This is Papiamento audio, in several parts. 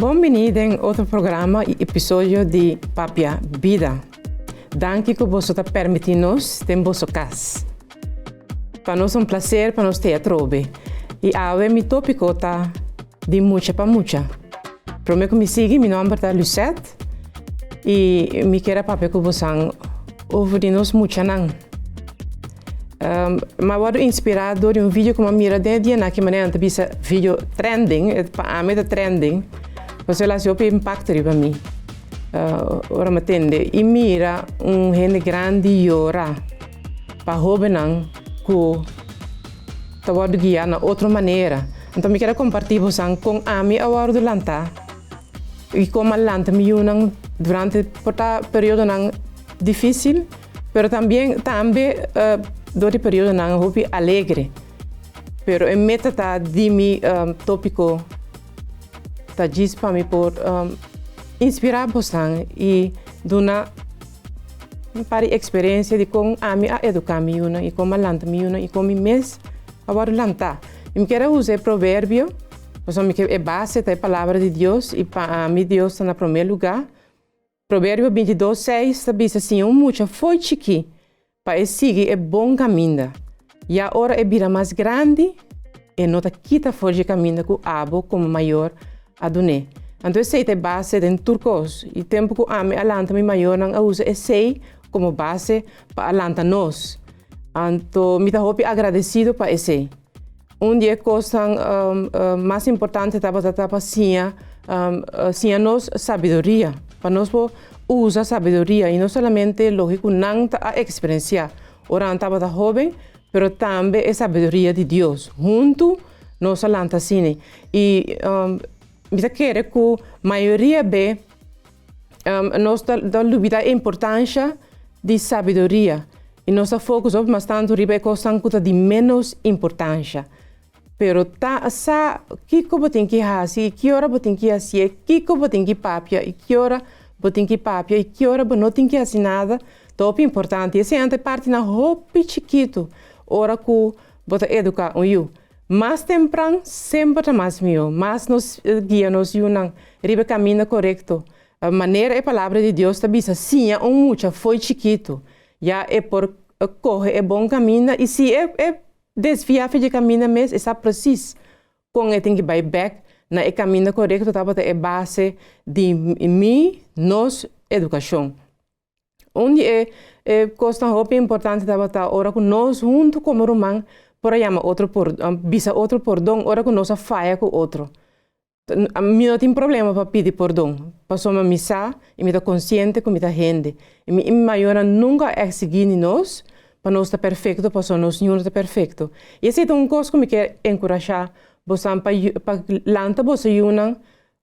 Bon bini den otro programa y episodio di Papia Bida. Danki cu boso ta permiti nos den boso cas. Pa nos un placer pa nos te atrobe. Y awe mi topico ta di mucha pa mucha. Prome cu mi sigui, mi nomber ta Lucette y mi kier a papia cu bosan over di nos muchanan. M'a wòrdu inspirá dor di un video ku m'a mira den e dianan aki manera nan ta bisa video trending, pa ami ta trending, pasobra el a hasi hopi impakto riba mi. Ora m'a tende i mira un hende grandi yora pa hóbennan ku ta wòrdu guiá na otro manera. Anto mi kier a kompartí bosan kon ami a wòrdu lantá i kon m'a lanta mi yunan durante por ta periodonan difísil. Pero tambien tambe dor di periodonan hopi alegre. Pero e meta ta di mi tópiko ta djis pa mi por inspirá bosnan i duna un par di eksperensia di kon ami a eduká mi yunan i kon mi a lanta mi yunan i kon mi mes a wòrdu lantá. I mi kier a usa e proverbio pasobra mi ke e base ta e palabra di Dios i pa ami Dios ta na promé lugá. Proverbio 22, 6 ta bisa siña un mucha fo'i chikí pa e sigui e bon kaminda. Ya ora e bira mas grandi, e no ta kita for dje kaminda ku abo komo mayor a dun'é. Anto esei ta e base den tur kos. I tempu ku ami a lanta mi mayornan a usa esei komo base pa a lanta nos. Anto mi ta hopi agradesido pa esei. Un di e kosnan mas importante tabata ta pa siña siña nos sabiduria, pa nos por usa sabiduria i no solamente loke ku nan ta a eksperensiá ora nan tabata hóben, pero tambe e sabiduria di Dios. Huntu nos a lanta asina i mi ta kere ku mayoria be nos ta lubida e importansha di sabiduria i nos ta focus hopi mas tantu riba e kosnan ku ta di ménos importansha. Pero ta sa kiko bo tin ki hasi i ki ora bo tin ki hasié, kiko bo tin ki papia i ki ora bo tin ki papia i ki ora bo no tin ki hasi nada, ta hopi importante. I esei ta e partinan hopi chikitu ora ku bo ta eduká un yu. Mas tempran semper ta mas mihó, mas nos guia nos yunan riba e kaminda korekto. Manera e Palabra di Dios ta bisa, siña un mucha fo'i chikitu, ya e por kohe e bon kaminda, i si e e desviá for dje kaminda mes, e sa presis kon e tin ki bai bèk na e kaminda korekto, tabata e base di mi, nos edukashon. Un di e e kosnan hopi importante tabata ora ku nos huntu komo ruman por a yama otro por bisa otro pordon ora ku nos a faya ku otro. Mi no tin problema pa pidi pordon pasobra mi sa i mi ta konsiente ku mi ta hende i mi mayornan nunka a eksigí di nos pa nos ta perfekto pasobra nos niun ta perfekto. I esei ta un kos ku mi ke enkurashá bosan pa pa lanta boso yunan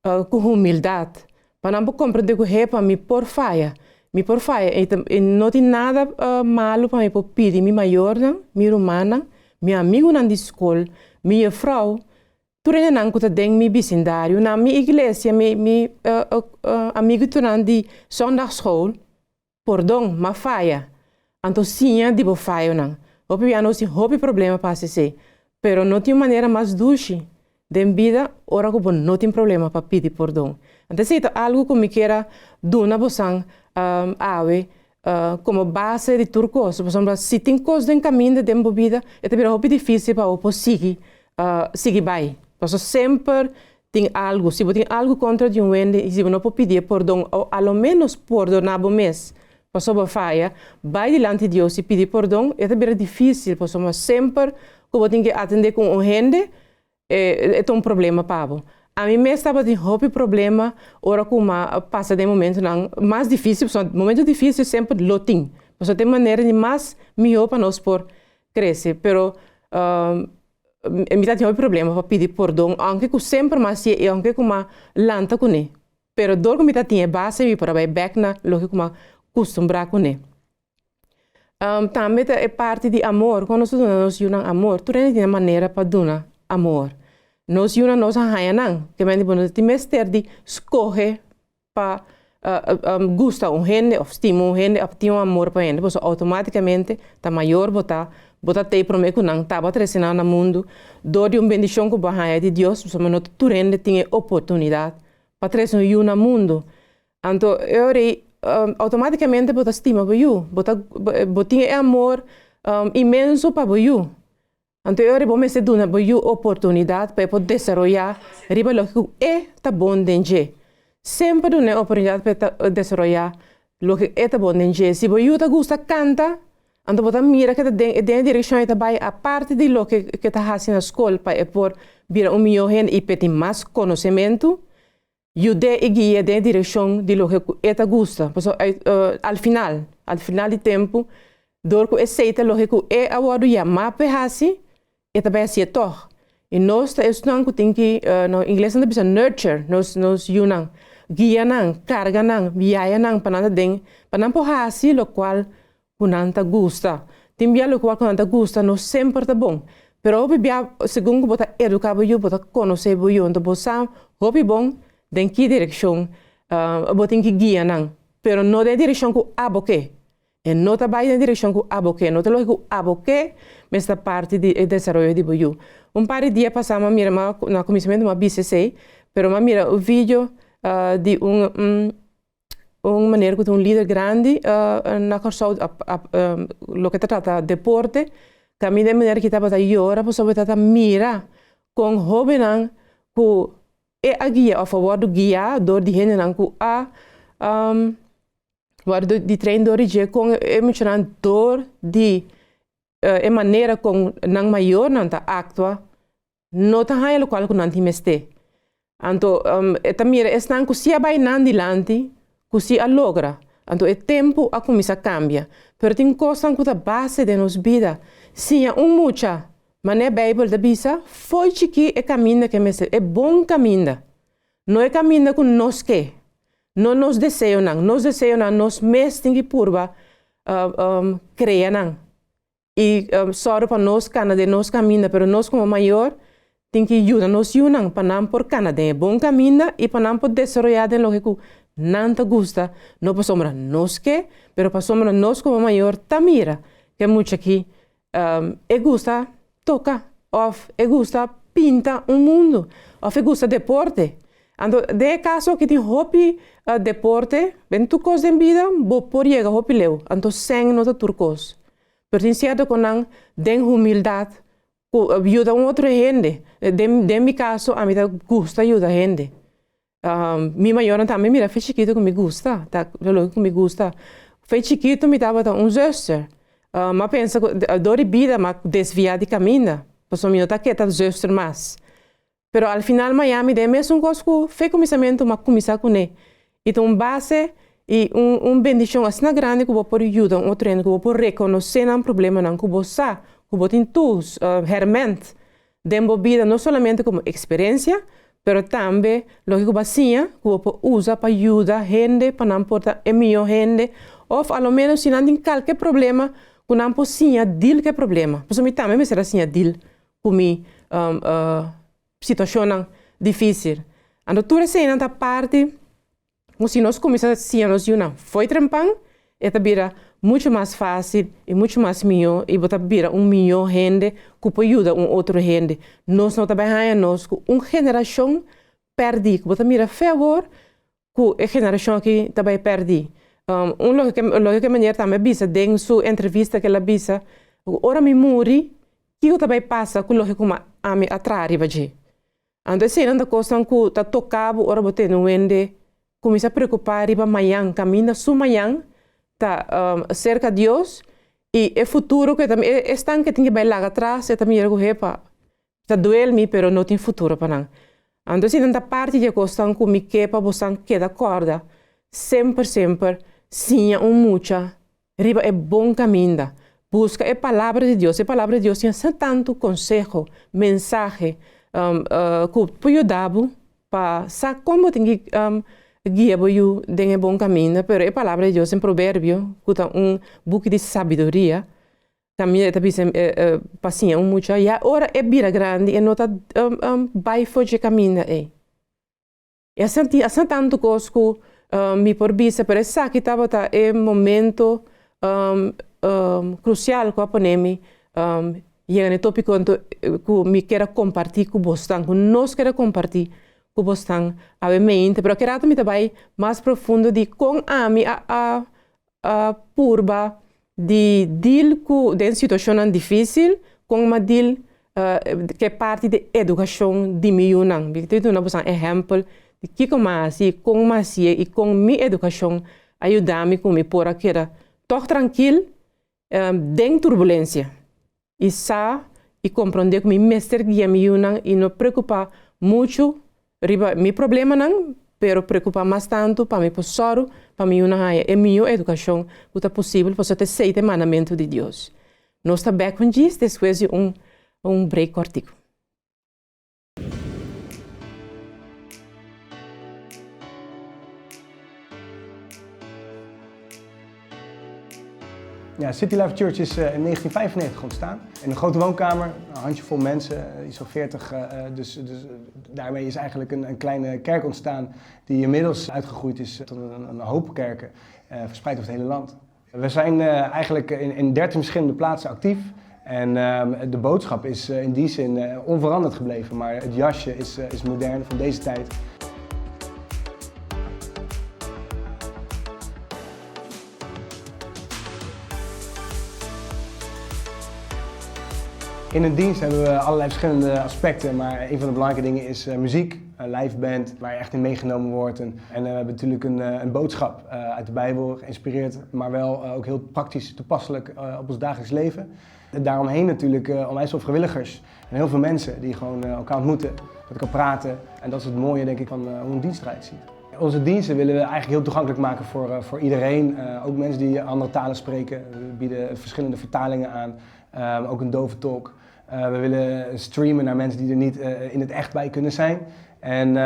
ku humildat pa nan por komprendé ku hepa mi por faya, mi por faya i i no tin nada malu pa mi por pidi mi mayornan, mi rumannan, mi amigunan di skol, mi jefrou, tur hendenan ku ta den mi bisindario, na mi iglesia, mi mi amiguitonan di zondagschool. Pordon, m'a faya. Anto siña di bo fayonan. Hopi bia nos tin hopi problema pa hasi esei, pero no tin un manera mas dushi den bida ora ku bo no tin problema pa pidi pordon. Anto esei ta algu ku mi kier a duna bosan awe komo base di tur kos, pasobra si tin kos den kaminda den bo bida e ta bira hopi difisil pa bo por sigui sigui bai, pasobra semper Tin algu, si bo tin algu kontra di un hende i si bo no por pidié pordon o a lo ménos pordoná bo mes pasobra bo faya, bai dilanti Dios i pidi pordon, e ta bira difísil pasobra semper ku bo tin ke atendé ku un hende e ta un problema pa bo. Ami mes tabatin hopi problema ora ku m'a pasa den momentunan mas difísil pasobra momentu difísil semper lo tin, pasobra ta e manera di mas mihó pa nos por krese, pero Mi ta tin hopi problema pa pidi pordon, aunke ku semper mi a hasié i aunke ku mi a lanta kuné. Pero dor ku mi ta tin e base mi por a bai bèk na loke ku mi a kustumbrá kuné. Tambe ta e parti di amor, kon nos ta duna nos yunan amor? Tur hende tin e manera pa duna amor. Nos yunan nos a haña nan, ke mende bo no tin mester di skohe pa gusta un hende of stima un hende of tin un amor pa hende pasobra automaticamente ta mayor bo ta, bo ta tei prome ku nan tabata trese nan na mundu dor di un bendishon ku bo a haña di Dios pasobra no tur hende tin e oportunidat. Pa trese un yu na mundu. Anto e ora ei outomátikamente bo ta stima bo yu, bo ta bo tin e amor inmenso pa bo yu. Anto e ora ei bo mester duna bo yu oportunidat pa e por desaroyá riba loke ku e ta bon den dje. Semper duna e oportunidat pa e ta desaroyá loke e ta bon den dje. Si bo yu ta gusta kanta, anto bo ta mira ke ta den den e direkshon e ta bai aparte di loke ke ta hasi na skol pa e por bira un mihó hende i pa e tin mas konosementu, yud'é i gui'é den e direkshon di loke ku e ta gusta. Pasobra al final, al final di tempu, dor ku esei ta loke ku e a wòrdu yamá pa e hasi, e ta bai hasié tòg. I nos ta esnan ku tin ki, no inglesnan ta bisa nurture nos nos yunan, guia nan, karga nan, biaya nan pa nan ta den, pa nan por hasi lokual ku nan ta gusta. Tin bia lokual ku nan ta gusta no semper ta bon, pero hopi bia segun ku bo ta eduká bo yu, bo ta konosé bo yu, anto bo sa hopi bon den ki direkshon bo tin ki guia nan, pero no den e direkshon ku abo ke. E no ta bai den direkshon ku abo ke, no ta loke ku abo ke mester ta parti di e desaroyo di bo yu. Un par di dia pasá mi a mira, na kuminsamentu mi a bisa esei, pero mi a mira un video di un un manera ku ta un lider grandi na Kòrsou loke ta trata deporte, kaminda e manera ki tabata yora pasobra e tabata mira kon hóbennan ku e a guia òf a wòrdu guiá dor di hendenan ku a Wòrdu di train dor di dje kon e muchanan dor di e manera kon nan mayornan ta aktua no ta haña lokual ku nan tin mester. Anto e ta mira esnan ku si a bai nan dilanti ku si a logra. Anto e tempu a kuminsá kambia. Pero tin kosnan ku ta base den nos bida. Siña un mucha manera Beibel ta bisa, fo'i chikí e kaminda ke mester, e bon kaminda. No e kaminda ku nos ke. No nos deseonan, nos deseonan nos mes tin ki purba krea nan i sòru pa nos kana den nos kaminda, pero nos komo mayor tin ki yuda nos yunan pa nan por kana den e bon kaminda i pa nan por desaroyá den loke ku nan ta gusta, no pasobra nos ke, pero pasobra nos komo mayor ta mira ke mucha aki e gusta toka òf e gusta pinta un mundu òf e gusta deporte. Anto den e kaso aki tin hopi deporte, den tur kos den bida bo por yega hopi leu, anto sèn no ta tur kos. Pero tin sierto ku nan den humildat ku yuda un otro hende, den mi kaso ami ta gusta yuda hende. Mi mayornan tambe mira fe chikitu ku mi gusta, ta loke ku mi gusta. Fe chikitu mi tabata un zuster. Mi a pensa ku dor di bida mi a desviá di kaminda, pasobra mi no ta ke ta zuster mas. Pero al final mi a yami den e mesun kos ku fe kuminsamentu mi a kuminsá kuné. I ta un base i un un bendishon asina grandi ku bo por yuda un otro hende, ku bo por rekonosé nan problemanan, ku bo sa ku bo tin tools, hèrmènt den bo bida no solamente komo eksperensia, pero tambe loke ku bo a siña ku bo por usa pa yuda hende pa nan por ta e mihó hende òf a lo ménos si nan tin kalke problema ku nan por siña dil ku e problema. Pasobra mi tambe mester a siña dil ku mi situashonnan difísil. Anto tur eseinan ta parti Ku si nos kuminsá siña nos yunan fo'i trempan, e ta bira muchu mas fásil i muchu mas mihó i bo ta bira un mihó hende ku por yuda un otro hende. Nos no ta bai haña nos ku un generashon pèrdí, ku bo ta mira fe awor ku e generashon aki ta bai pèrdí. Un loke ke loke ke meneer tambe a bisa den su entrevista ku el a bisa, ku ora mi muri, kiko ta bai pasa ku loke ku ami a traha riba dje? Anto eseinan ta kosnan ku ta toka bo ora bo tene un hende kuminsá preokupá riba mañan, kaminda su mañan ta serka Dios i e futuro ku e ta e esnan ku e tin ke bai laga atras e ta mira ku hepa ta duel mi pero no tin futuro pa nan. Anto eseinan ta parti di e kosnan ku mi ke pa bosan keda kòrda semper semper siña un mucha riba e bon kaminda. Buska e Palabra di Dios. E Palabra di Dios tin asina tantu konseho, mensahe ku por yuda bo pa sa kon bo tin ki guia bo yu den e bon kaminda. Pero e Palabra di Dios den Proverbio, ku ta un buki di sabiduria, kaminda e ta bisa pa siña un mucha, ya ora e bira grandi e no ta bai for dje kaminda ei. E a sinti asina tantu kos ku mi por bisa, pero esaki tabata e momento krusial ku a pone mi yega na e topiko anto ku mi kier a kompartí ku bosnan, ku nos kier a kompartí. ku bosnan awe mente, pero ke rato mi ta bai mas profundo di kon ami a a a purba di deal ku den situashonnan difísil, kon mi a deal ku e parti di edukashon di mi yunan. Mi ta duna boso ehèmpel di kiko mi a hasi, kon mi a hasié i kon mi edukashon a yuda mi ku mi por a keda tòg trankil den turbulensia. I sa i komprondé ku mi mester guia mi yunan i no preokupá muchu riba mi problemanan, pero preokupá mas tantu pa mi por sòru pa mi yunan haña e mihó edukashon ku ta posibel, pasobra ta esei ta e mandamentu di Dios. Nos ta bèk un djis despues di un un break kòrtiku. Ja, City Life Church is in 1995 ontstaan. In een grote woonkamer, een handjevol mensen, iets van 40. Dus daarmee is eigenlijk een kleine kerk ontstaan die inmiddels uitgegroeid is tot een hoop kerken, verspreid over het hele land. We zijn eigenlijk in 13 verschillende plaatsen actief. En de boodschap is in die zin onveranderd gebleven, maar het jasje is modern van deze tijd. In een dienst hebben we allerlei verschillende aspecten, maar een van de belangrijke dingen is muziek, een live band waar je echt in meegenomen wordt. En we hebben natuurlijk een boodschap uit de Bijbel geïnspireerd, maar wel ook heel praktisch toepasselijk op ons dagelijks leven. En daaromheen natuurlijk onwijs veel vrijwilligers en heel veel mensen die gewoon elkaar ontmoeten, met elkaar praten. En dat is het mooie, denk ik, van hoe een dienst eruit ziet. Onze diensten willen we eigenlijk heel toegankelijk maken voor iedereen. Ook mensen die andere talen spreken. We bieden verschillende vertalingen aan, ook een dove tolk. We willen streamen naar mensen die er niet in het echt bij kunnen zijn. En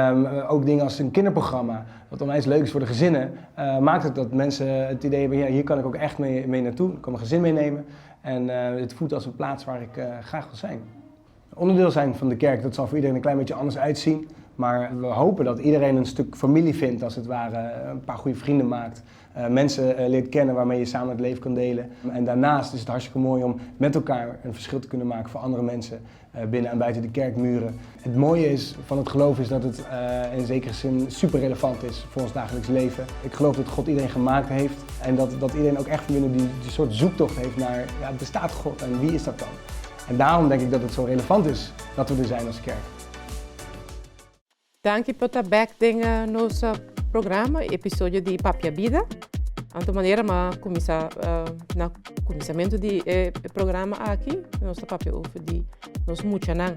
ook dingen als een kinderprogramma, wat onwijs leuk is voor de gezinnen, maakt het dat mensen het idee hebben, ja, hier kan ik ook echt mee naartoe. Ik kan mijn gezin meenemen en het voelt als een plaats waar ik graag wil zijn. Onderdeel zijn van de kerk, dat zal voor iedereen een klein beetje anders uitzien. Maar we hopen dat iedereen een stuk familie vindt, als het ware. Een paar goede vrienden maakt. Mensen leert kennen waarmee je samen het leven kan delen. En daarnaast is het hartstikke mooi om met elkaar een verschil te kunnen maken voor andere mensen binnen en buiten de kerkmuren. Het mooie is van het geloof is dat het in zekere zin super relevant is voor ons dagelijks leven. Ik geloof dat God iedereen gemaakt heeft en dat iedereen ook echt van binnen die soort zoektocht heeft naar, ja, bestaat God en wie is dat dan? En daarom denk ik dat het zo relevant is dat we er zijn als kerk. Danki pa ta bek den nos programa, episodio di Papia Bida. Anto manera m'a kuminsá na kuminsamentu di e programa aki, nos ta papia over di nos muchanan.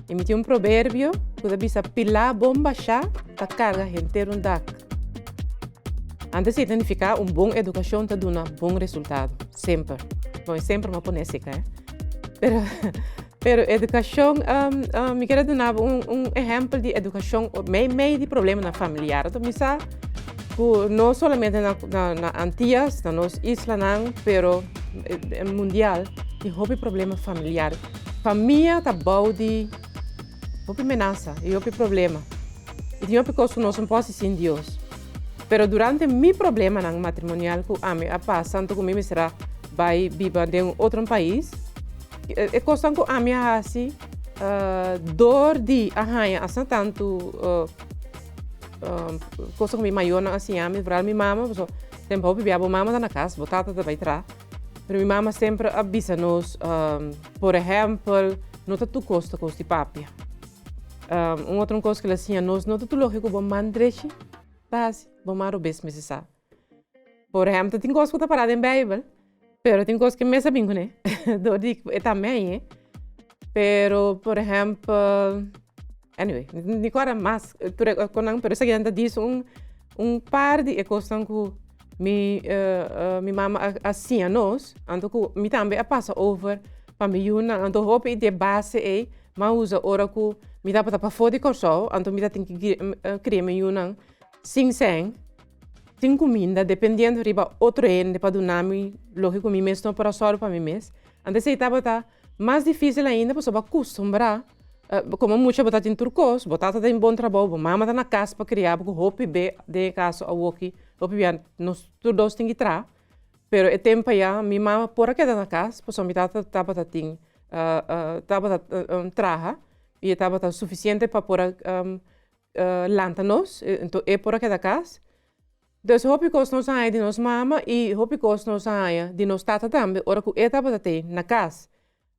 I mi tin un proverbio ku ta bisa pilá bon bashá ta karga henter un dak. Antes esei ta nifiká un bon edukashon ta duna bon resultado, semper. Bon, e semper m'a pone asika, eh. Pero Pero edukashon, mi kier a duna bo un ehèmpel di edukashon mei mei di problemanan familiar. Anto mi sa ku no solamente na Antias, na nos islanan, pero mundial tin hopi problema familiar. Famia ta bou di hopi menasa i hopi problema. I tin hopi kos ku nos no por hasi sin Dios. Pero durante mi problemanan matrimonial ku ami a pasa, anto ku mi mester a bai biba den un otro pais, E kosnan ku ami a hasi dor di a haña asina tantu kosnan ku mi mayornan a siña mi, foral mi mama, pasobra tempu hopi bia bo mama ta na kas, bo tata ta bai traha, pero mi mama semper a bisa nos, por ehèmpel, no ta tur kos ta kos di papia. Un otro kos ku el a siña nos, no ta tur loke ku bo man drechi ta hasi, bo man robes mester sa. Por ehèmpel, tin kos ku ta pará den Beibel, pero tin kos ku mes a bin kuné dor di e ta mei. Pero, por ehèmpel, anyway, mi kòrda mas tur e kosnan, pero esaki nan ta dis un un par di e kosnan ku mi mi mama a siña nos, anto ku mi tambe a pasa over pa mi yunan. Anto hopi di e base ei mi a usa ora ku mi tabata pafó di Kòrsou, anto mi ta tin ki kria mi yunan sin sèn. Tin kuminda dependiendo riba otro hende pa duna mi loke ku mi mes no por a sòru pa mi mes. Antes ei tabata mas difísil ainda pasobra bo a kustumbrá komo mucha bo ta tin tur kos, bo tata tin bon trabou, bo mama ta na kas pa kria bo ku hopi be den e kaso awoki hopi bia nos tur dos tin ki traha. Pero e tempu aya mi mama por a keda na kas pasobra mi tata tabata tin tabata traha i e tabata sufisiente pa por a. lanta nos, anto e por a keda kas. Dus hopi kos nos a haña di nos mama i hopi kos nos a haña di nos tata tambe ora ku e tabata tei na kas.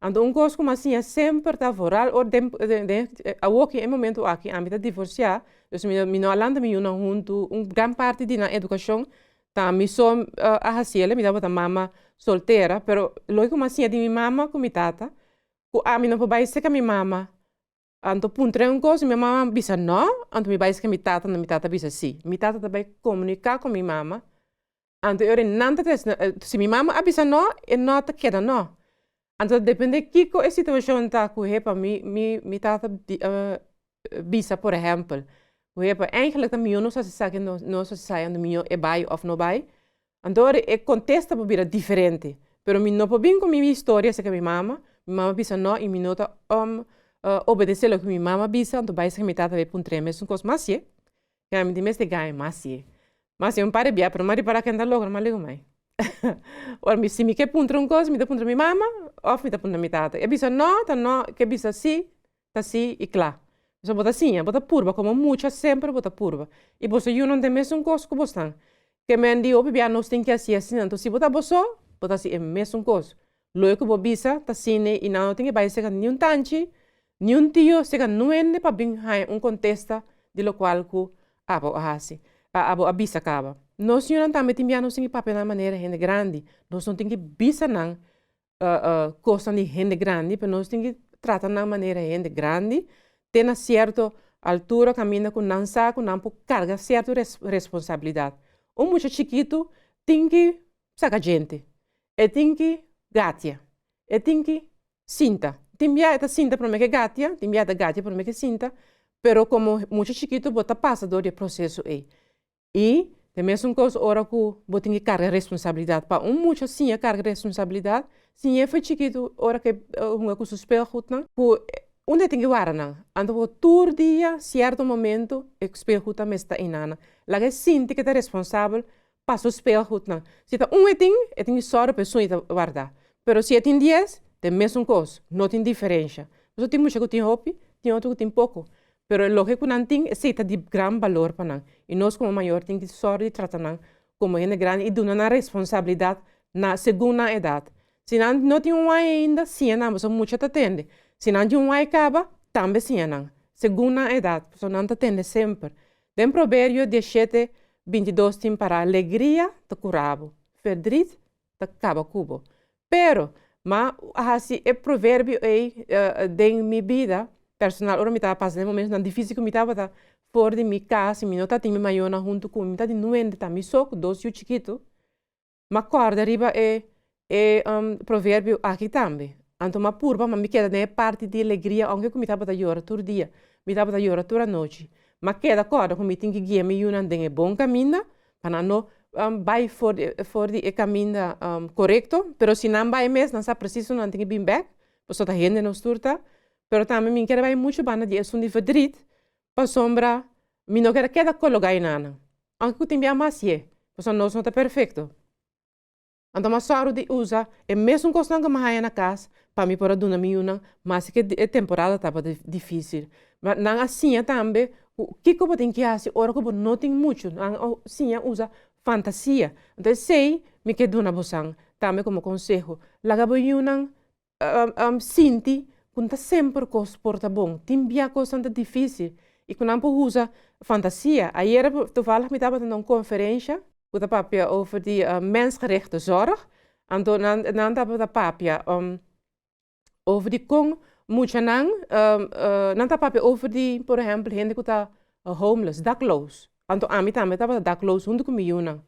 Anto un kos ku mi a siña semper ta vooral ora den den awoki e momento aki ami ta divorsiá, dus mi mi no a lanta mi yunan huntu un gran parti di nan edukashon ta mi so a hasiel, mi tabata mama soltera, pero loke ku mi a siña di mi mama ku mi tata ku ami no por bai seka mi mama. Anto puntra un kos, mi mama bisa no, anto mi bai seka mi tata, anto mi tata bisa si. Mi tata ta bai komuniká ku mi mama, anto e ora nan ta tres, si mi mama a bisa no, e no ta keda no. Anto ta depende kiko e situashon ta ku hepa mi mi mi tata bisa por ehèmpel, ku hepa eigentlik ta mihó nos hasi esaki nos hasi esei anto mihó e bai òf no bai. Anto ora e kontesta por bira diferente, pero mi no por bin ku mi historia aserka mi mama, mi mama bisa no i mi no ta obedesé loke mi mama bisa, anto bai aserka mi tata bai puntr'é mesun kos, mas sié, ke ami tin mester gaña mas sié, mas sié un par di bia pero mi a ripará ken ta logra mas legu mai. Ora mi si mi ke puntra un kos mi ta puntra mi mama òf mi ta puntra mi tata, e bisa no ta no, ke bisa si ta si i kla. Pasobra bo ta siña, bo ta purba, komo mucha semper bo ta purba. I boso yunan ta e mesun kos ku bosnan. Ke men di hopi bia nos tin ke hasi asina, anto si bo ta bo so, bo ta hasi e mesun kos. Loe ku bo bisa ta sine i nan no tin ke bai seka niun tanchi, niun tio, seka nuende pa bin haña un kontesta di lokual ku abo a hasi, abo a bisa kaba. Nos yunan tambe tin bia nos tin ke papia nan manera hende grandi, nos no tin ke bisa nan kosnan di hende grandi, pero nos tin ki trata nan manera hende grandi te na sierto altura kaminda ku nan sa ku nan por karga sierto responsabilidat. Un mucha chikitu tin ki saka djente, e tin ki gatia, e tin ki sinta. Tin bia e ta sinta prome ke gatia, tin bia e ta gatia prome ke sinta, pero komo mucha chikitu bo ta pasa dor di e proseso ei. I ta mesun kos ora ku bo tin ki karga responsabilidat. Pa un mucha siña karga responsabilidat, siñ'é for chikitu ora ku e hunga ku su speelgoednan, ku unda e tin ki wara nan. Anto ku tur dia, sierto momento, e speelgoed ta mester ta einan. Laga e sinti ku e ta responsabel pa su speelgoednan. Si ta un e tin, e tin ki sòru pa esun e ta warda. Pero si e tin dies, ta e mesun kos, no tin diferensha. Pasobra tin mucha ku tin hopi, tin otro ku tin poko. Pero e loke ku nan tin, esei ta di gran balor pa nan. I nos komo mayor tin ki sòru di trata nan komo hende grandi i duna nan responsabilidat na segun nan edat. Si nan no tin un wai ainda, siña nan pasobra mucha ta tende. Si nan tin un wai kaba, tambe siña nan segun nan edat pasobra nan ta tende semper. Den Proverbio dieshete, bintidos tin pará, Legria ta kura bo, ferdrit ta kaba ku bo. Pero, m'a hasi e proverbio ei den mi bida personal ora mi tabata pasa den momentonan dificil ku mi tabata for di mi kas i mi no tatin mi mayornan huntu ku mi, mi ta di nuende ta mi so ku dos yu chikitu. M'a kòrda riba e e proverbio aki tambe. Anto m'a purba ma mi keda den e parti di alegria ounke ku mi tabata yora tur dia, mi tabata yora tur anochi. M'a keda kòrda ku mi tin ki guia mi yunan den e bon kaminda pa nan no bai for di for di e kaminda korekto, pero si nan bai mes nan sa presis unda nan tin ke bin bèk, pasobra ta hende nos tur ta, pero tambe mi kier bai muchu banda di esun di verdriet, pasobra mi no kier keda kologá einan, aunke ku tin bia mas ye, pasobra nos no ta perfekto. Anto mi a sòru di usa e mesun kosnan ku mi a haña na kas pa mi por a duna mi yunan, maske e temporada tabata difísil. Ma nan a siña tambe ku kiko bo tin ki hasi ora ku bo no tin muchu. Nan a siña usa fantasia. Anto esei mi ke duna bosan tambe komo konseho, laga bo yunan sinti ku no ta semper kos por ta bon. Tin bia kosnan ta difísil i ku nan por usa fantasia. Ayera toevallig mi tabata na un konferensha ku ta papia over di mensgerichte zorg. Anto nan nan tabata papia over di kon muchanan nan ta papia over di por ehèmpel hende ku ta homeless, dakloos. Anto ami tambe tabata dakloos huntu ku mi yunan.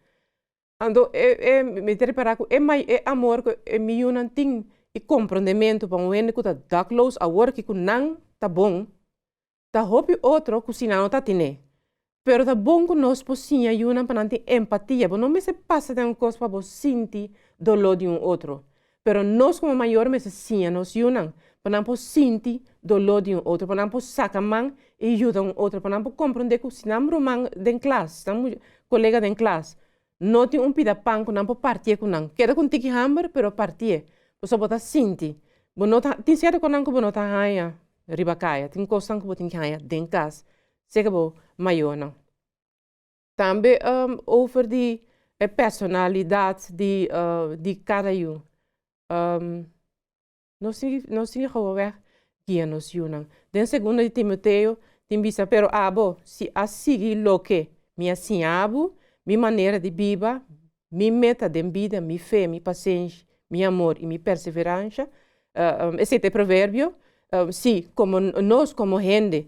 Anto e e mi ta ripará ku e mai e amor ku e mi yunan tin i komprondementu pa un hende ku ta dakloos awor ki ku nan ta bon, ta hopi otro ku si nan no ta tine. Pero ta bon ku nos por siña yunan pa nan tin empatia. Bo no mester pasa den un kos pa bo sinti doló di un otro. Pero nos komo mayor mester siña nos yunan pa nan por sinti doló di un otro, pa nan por saka man i yuda un otro, pa nan por komprondé ku si nan ruman den klas, si nan kolega den klas no tin un pida pan ku nan por partié ku nan. Keda ku un tiki hamber pero partié. Pasobra bo ta sinti. Bo no ta, tin sierto kosnan ku bo no ta haña riba kaya, tin kosnan ku bo tin ke haña den kas. Seka bo mayornan. Tambe over di e personalidat di di kada yu. Nos tin nos tin gewoonweg guia nos yunan. Den segunda di Timoteo tin bisa, Pero abo, si a sigui loke mi a siña bo, mi manera di biba, mi meta den bida, mi fe, mi pasenshi, mi amor i mi perseveransha, esei ta e proverbio, si komo nos komo hende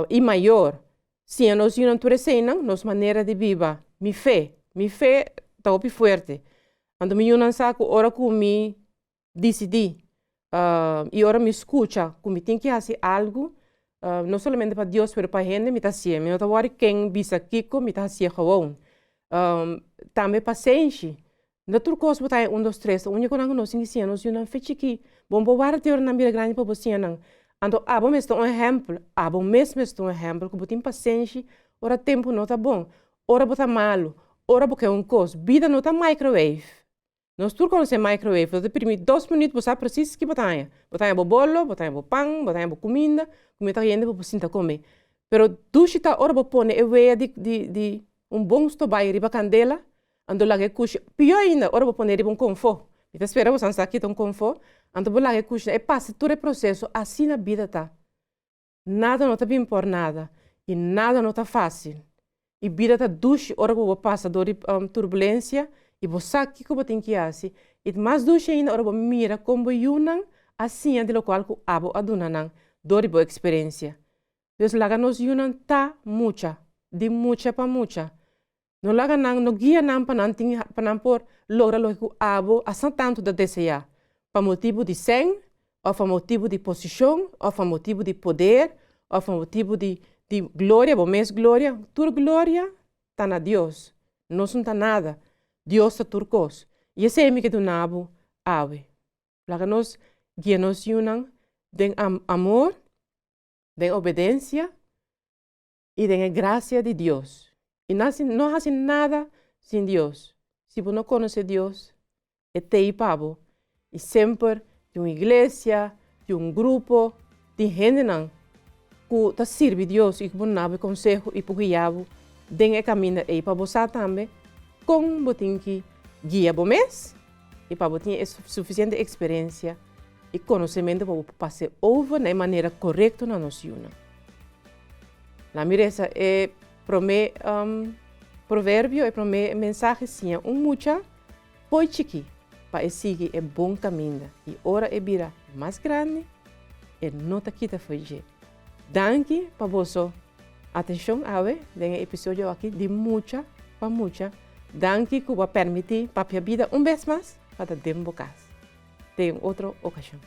i mayor Siña nos yunan tur eseinan, nos manera di biba. Mi fe, mi fe ta hopi fuerte. Anto mi yunan sa ku ora ku mi disidí i ora mi skucha ku mi tin ki hasi algu, no solamente pa Dios pero pa hende, mi ta hasié. Mi no ta wòri ken bisa kiko, mi ta hasié gewoon. Tambe pasenshi. No tur kos bo ta haña un dos tres. Úniko nan ku nos tin ki siña nos yunan fe chikí. Bo no por warda te ora nan bira grandi pa bo siña nan. Anto abo mes ta un ehèmpel, abo mes mes ta un ehèmpel ku bo tin pasenshi ora tempu no ta bon, ora bo ta malu, ora bo ke un kos. Bida no ta microwave. Nos tur konosé microwave, bo ta primi dos minüt bo sa presis ki bo ta haña. Bo ta haña bo bolo, bo ta haña bo pan, bo ta haña bo kuminda, kuminda ta kayente pa bo sinta kome. Pero dushi ta ora bo pone e wea di di di un bon stobay riba kandela, Anto laga e kushi, pió ainda ora bo pone riba un konfó. Mi ta spera boso sa kita un konfó, anto bo laga e kushi e pasa tur e proseso, asina bida ta. Nada no ta bin por nada i nada no ta fásil. I bida ta dushi ora ku bo pasa dor di turbulensia i bo sa kiko bo tin ki hasi. I mas dushi ainda ora bo mira kon bo yunan a siña di lokual ku abo a duna nan dor di bo eksperensia. Dus laga nos yunan ta mucha, di mucha pa mucha. No laga nan, no guia nan pa nan tin, pa nan por logra loke ku abo asina tantu ta deseá, pa motibu di sèn, òf pa motibu di posishon, òf pa motibu di poder, òf pa motibu di di gloria, bo mes gloria. Tur gloria ta na Dios. Nos no ta nada. Dios ta tur kos. I esei mi ke duna bo awe. Laga nos guia nos yunan den amor, den obedensia i den e grasia di Dios. I nan no hasi nada sin Dios. Si bo no konosé Dios, e t'ei pa bo. I semper tin un iglesia, tin un grupo, tin hendenan ku ta sirbi Dios i ku por duna bo e konseho i por guia bo den e kaminda ei pa bo sa tambe kon bo tin ki guia bo mes i pa bo tin e sufisiente eksperensia i konosementu pa bo por pas'é over na e manera korekto na nos yunan. Laat mi resa e promé proverbio, e promé mensahe, siña un mucha fo'i chikí pa e sigui e bon kaminda i ora e bira mas grandi e no ta kita fo'i dje. Danki pa boso atenshon awe den e episodio aki di Mucha pa Mucha. Danki ku bo a permití Papia Bida un bes mas pa ta den bo kas. Te un otro okashon.